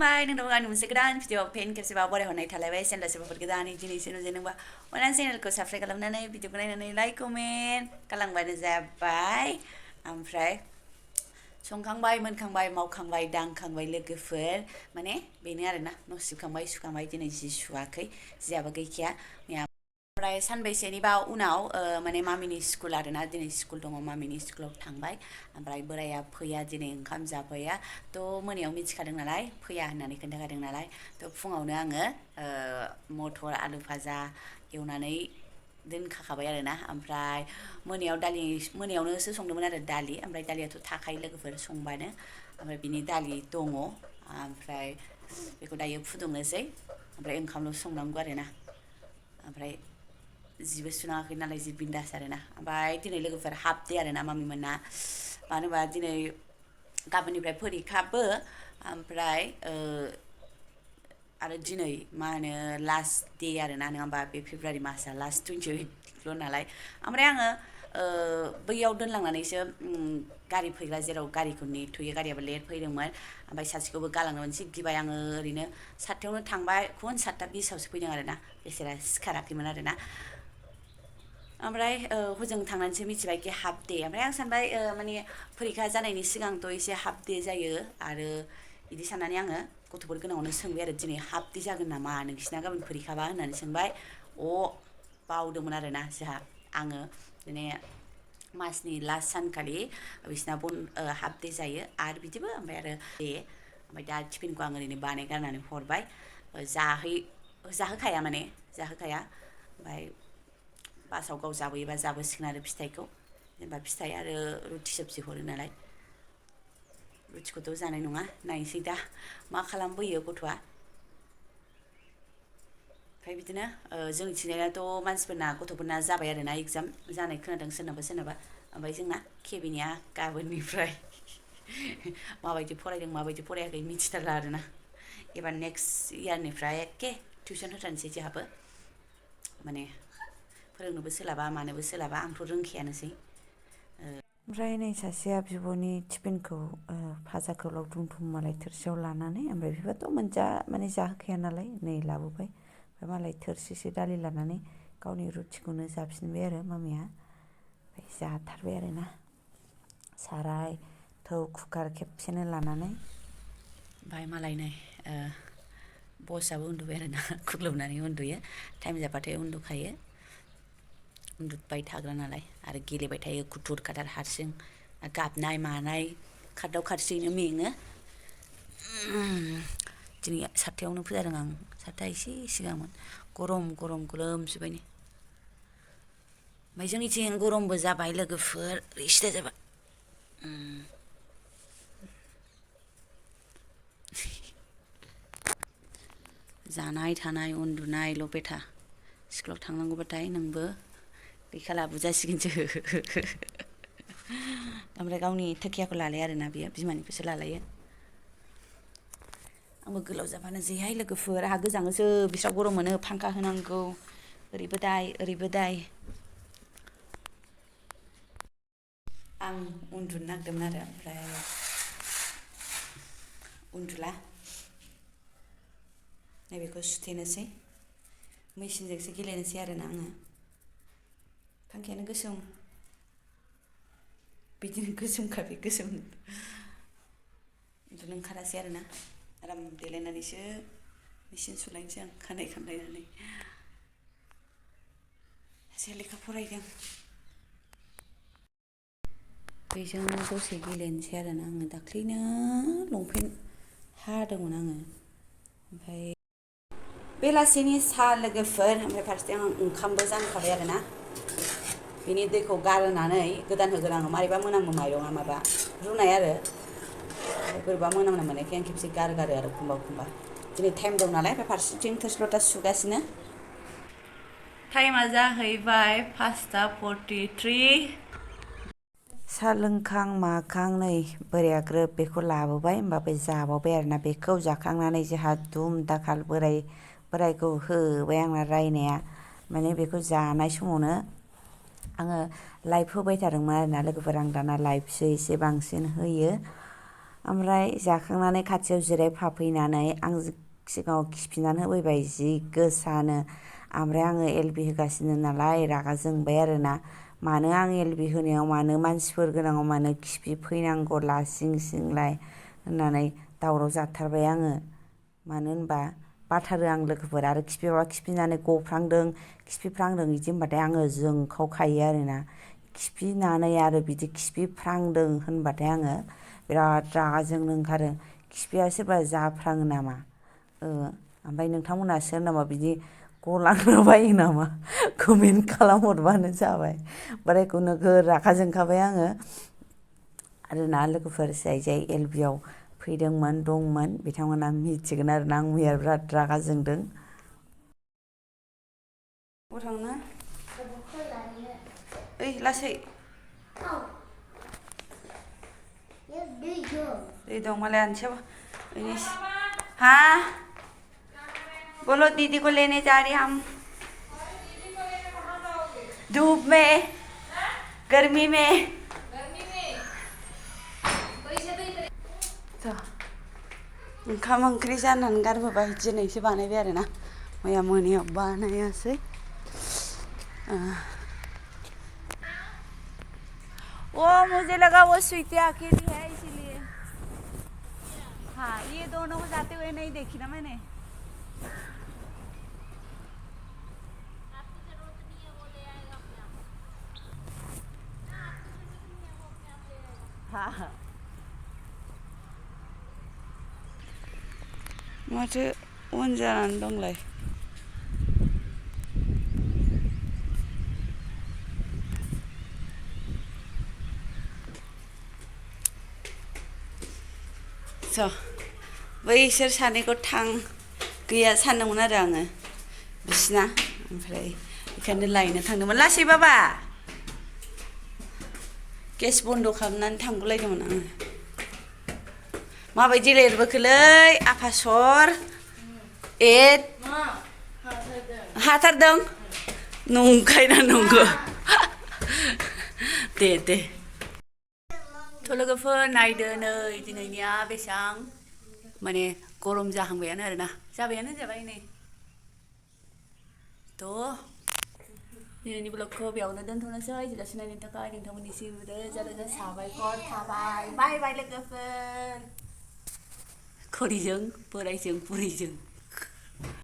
खुलुमबाय नोंथांमोन आंनि मोनसे गोदान भिडिअ फिन खेबसेबाव बरायहरनाय थालायबाय चेनेला सोरबाफोर गोदानै दिनैसो नुजेनदोंबा अनलाइन चेनेलखौ साबस्क्राइब खालामनानै भिडिअखौ नायनानै लाइक कमेन्ट खालामबानो जाबाय ओमफ्राय संखांबाय मोनखांबाय मावखांबाय दांखांबाय लोगोफोर माने बेनो आरोना न' सिबखांबाय सुखांबाय दिनै जि सुवाखै जियाबो गैखाया ओमफ्राय सानबैसेनिबा उनाव माने मामिनि स्कुल आरोना दिनै स्कुल दङ मामिनि स्कुलाव थांबाय ओमफ्राय बोराया फैया दिनै ओंखाम जाफैया थ' मोनायाव मिथिखादों नालाय फैया होननानै खोन्थाखादों नालाय थ' फुङावनो आङो मटर आलु भाजा एवनानै दोनखाबाय आरोना ओमफ्राय मोनायावनोसो संदोंमोन आरो दालि ओमफ्राय दालियाथ' थाखायो लोगोफोर संबानो ओमफ्राय बिनि दालि दङ ओमफ्राय बेखौ दायो फुदुंनोसै ओमफ्राय ओंखामल' संनांगौ आरोना ओमफ्राय जिबो सुनाङाखै नालाय जि बिन्दास आरोना ओमफ्राय दिनै लोगोफोर हाफ दे आरोना मामि मोनना मानो होनबा दिनै गाबोननिफ्राय फरिखाबो ओमफ्राय आरो दिनै मा होनो लास्ट दे आरोना नङा होमबा बे फेब्रुवारि मासआ लास्ट 28ल' नालाय ओमफ्राय आङो बैयाव दोनलांनानैसो गारि फैग्रा जेराव गारिखौ नेथ'यो गारियाबो लेट फैदोंमोन ओमफ्राय सासेखौबो गालांनो मोनसे गिबाय आङो ओरैनो 7थायावनो थांबाय खुन 7:20आवसो फैदों आरोना बेसेरा सिखाराखैमोन आरोना ओमफ्राय हजों थांनानैसो मिथिबाय कि हाफ दे ओमफ्राय आं सानबाय माने फरिखा जानायनि सिगांथ' एसे हाफ दे जायो आरो बिदि साननानै आङो गथ'फोर गोनाङावनो सोंबाय आरो दिनै हाफ दे जागोन नामा नोंसिना गाबोन फरिखाबा होननानै सोंबाय बावदोंमोन आरोना जोंहा आङो माने मासनि लास्ट सानखालि बिसिना हाफ दे जायो आरो बिदिबो ओमफ्राय आरो दे ओमफ्राय दा टिफिनखौ आं ओरैनो बानायगारनानै हरबाय जाहोखाया ओमफ्राय बासाव गाव जाबोयोबा जाबोसिगोन आरो फिथाइखौ जेनेबा फिथाइ आरो रुटि सबजि हरो नालाय रुटिखौथ' जानाय नङा नायनोसै दा मा खालामबोयो गथ'आ ओमफ्राय बिदिनो जोंनिथिंजायनाथ' मानसिफोरना गथ'फोरना जाबाय आरोना एगजाम जानाय खोनादों सोरनाबा ओमफ्राय जोंना केबिनिया गाबोननिफ्राय माबायदि फरायदों माबायदि फरायाखै मिथिथारला आरोना एबार नेक्स्ट इयारनिफ्राय एखे टिउसन होथारनोसै जोंहाबो माने फोरोंनोबो सोलाबा मानोबो सोलाबा आंथ' रोंखायानोसै ओमफ्राय नै सासेया बिब'नि टिफिनखौ भाजाखौ लावदुम दुम मालाय थोरसियाव लानानै ओमफ्राय बेफोरथ' माने जाहोखाया नालाय नै लाबोबाय ओमफ्राय मालाय थोरसिसे दालि लानानै गावनि रुटिखौनो जाफिनबाय आरो मामिया ओमफ्राय जाथारबाय आरोना साराय थौ कुकार खेबसेनो लानानै ओमफ्राय मालाय नै बसआबो उन्दुबाय आरोना खुग्लुबनानै उन्दुयो टाइम जाबाथाय उन्दुखायो उन्दुबाय थाग्रा नालाय आरो गेलेबाय थायो खुथुर खाथार हारसिं गाबनाय मानाय खारदाव खारसियैनो मेङो दिनै 7थायावनो फैजादों आं 7था एसे सिगांमोन गरम गोलोमजोब्बाय नै ओमफ्राय जोंनिथिं गरमबो जाबाय लोगोफोर सिदा जाबाय जानाय थानाय उन्दुनायल' बेथा स्कुलाव थांनांगौबाथाय नोंबो गैखाला बुजासिगोनसो ओमफ्राय गावनि थोखियाखौ लालाय आरोना बियो बिमानिखौसो लालायो आंबो गोलाव जाबानो जेहाय लोगोफोर आंहा गोजाङोसो बिस्रा गरम मोनो फांखा होनांगौ ओरैबो दाय आं उन्दुनो नागिरदोंमोन आरो ओमफ्राय उन्दुला नैबेखौ सुथेनोसै मेचिनजोंसो गेलेनोसै आरोना आङो फांखायानो गोसोम बिदिनो गोसोमखा बे गोसोम उन्दुनो ओंखारासै आरोना आराम देलायनानैसो मेचिन सुलायनोसै आं खानाय खामलायनानै एसे लेखा फरायदों बेजों दसे गेलेनोसै आरोना आङो दाख्लैनो लंपेन्ट हादोंमोन आङो ओमफ्राय बेलासिनि साहा लोगोफोर ओमफ्राय फारसेथिं आं ओंखामबो जानखाबाय आरोना बिनि दैखौ गारनानै गोदान होगोन आङो मारैबा मोनामो माइरङा माबा रुनाय आरो बोरैबा मोनामनाय मोननायखाय आं खेबसे गारो आरो एखमबा दिनै टाइम दं नालाय ओमफ्राय फारसेथिं थोरसि लथा सुगासिनो टाइमा जाहैबाय 5:43 साहा लोंखां माखां नै बोराया ग्रोब बेखौ लाबोबाय होमबाबो जाबावबाय आरोना बेखौ जाखांनानै जोंहा दुम दाखाल बोरायखौ होबाय आंना रायनाया माने बेखौ जानाय समावनो आङो लाइभ होबाय थादोंमोन आरोना लोगोफोर आं दाना लाइभसो एसे बांसिन होयो ओमफ्राय जाखांनानै खाथियाव जिरायफाफैनानै आं सिगाङाव खिफिनानै होफैबाय जि गोसानो। ओमफ्राय आङो एलबि होगासिनो नालाय रागा जोंबाय आरोना, मानो आं एलबि होनायाव मानो मानसिफोर गोनाङाव मानो खिफिफैनांगौ लासिं सिंलाय होननानै दावराव जाथारबाय आङो। मानो होनबा बाथारो आं लोगोफोर, आरो खिफिबा खिफिनानै गफ्लांदों खिफिफ्रांदों बिदि होनबाथाय आङो जोंखावखायो आरोना। खिफिनानै आरो बिदि खिफिफ्रांदों होनबाथाय आङो बिराद रागा जोंनो ओंखारो। खिफिया सोरबा जाफ्राङो नामा? ओमफ्राय नोंथांमोना सोरनाबा बिदि गलांनो बायो नामा? कमेन्ट खालामहरबानो जाबाय। बोरायखौ नोगोर रागा जोंखाबाय आङो आरोना। लोगोफोर जाय जाय एलबियाव फैदोंमोन दंमोन बिथांमोना मिथिगोन आरोना आं मैया बिराद रागा जोंदों। बबाव थांनो? ओइ लासै। दै दं मालाय आनसे। हाँ बोलो दीदी को लेने जा रही हम। धूप में, गर्मी में। ओंखाम ओंख्रि जानानै गारबोबाय, दिनैसो बानायबाय आरोना, मैया मोनायाव बानायासै। वो मुझे लगा वो स्वीटी अकेली है इसीलिए। हाँ ये दोनों को जाते हुए नहीं देखी ना मैंने। हाँ माथो उन जानानै दंलाय। बैसोर सानैखौ गैया सानदोंमोन आरो आङो बिसिना, ओमफ्राय बेखायनो लायनो थांदोंमोन। लासै बाबा गेस बन्द' खालामनानै थांगौलायदोंमोन आङो। माबायदि लिरबोखोलै आफासर एद हाथारदों नंखायना नंगौ। दे थ' लोगोफोर नायदो नै दिनैनिया बेसेबां माने गरम जाहांबायानो आरोना, जाबायानो जाबाय नै। थ' दिनैनि ब्लगखौ बेयावनो दोनथ'नोसै। जेब्लासिम नायनायनि थाखाय नोंथांमोननिसिम रोजा रोजा साबायखर थाबाय। बाय बाय लोगोफोर। खरिजों बोरायजों बुरैजों।